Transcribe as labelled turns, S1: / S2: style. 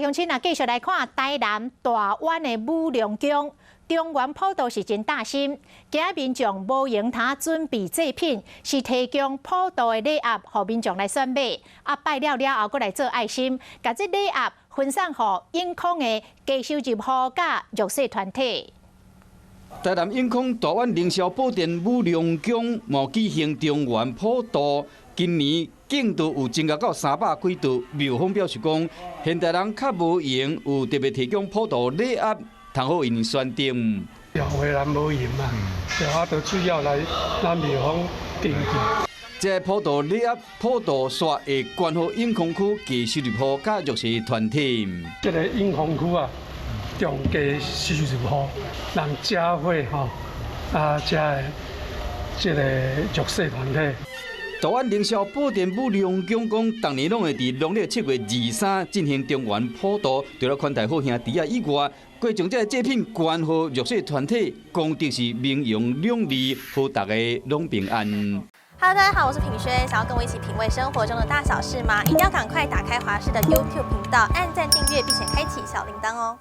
S1: 來鄉親啊，繼續來看台南大灣的武良宮。中元普渡是真貼心，今仔民眾無閒通準備祭品，是提供普渡的禮盒，予民眾來選買。啊，拜了了後，閣來做愛心，共這禮盒分送予永康的低收入戶佮弱勢團體。
S2: 台南永康大灣靈霄寶殿武良宮嘛舉行中元普渡，今年競圖有增加到300幾桌。廟方表示講，現代人較無閒，有特別提供普渡禮盒，通好𪜶選擇。
S3: 有的人無閒嘛，就啊，就主要來咱廟方登記。
S2: 這个普渡禮盒、普渡煞會捐予永康區低收入戶佮弱勢團體。
S3: 這个永康區啊，中低收入戶，人社會吼啊，遮的這个弱勢團體。
S2: 大灣靈霄寶殿武良宮講，逐年攏會佇農曆7月23進行中元普渡，除了款待好兄弟仔以外，閣將這个祭品捐予弱勢團體，功德是名揚兩利，予大家攏平安。
S4: Hello，大家好，我是品軒，想要跟我一起品味生活中的大小事嗎？一定要趕快打開華視的 YouTube 頻道，按讚訂閱，並且開啟小鈴鐺哦。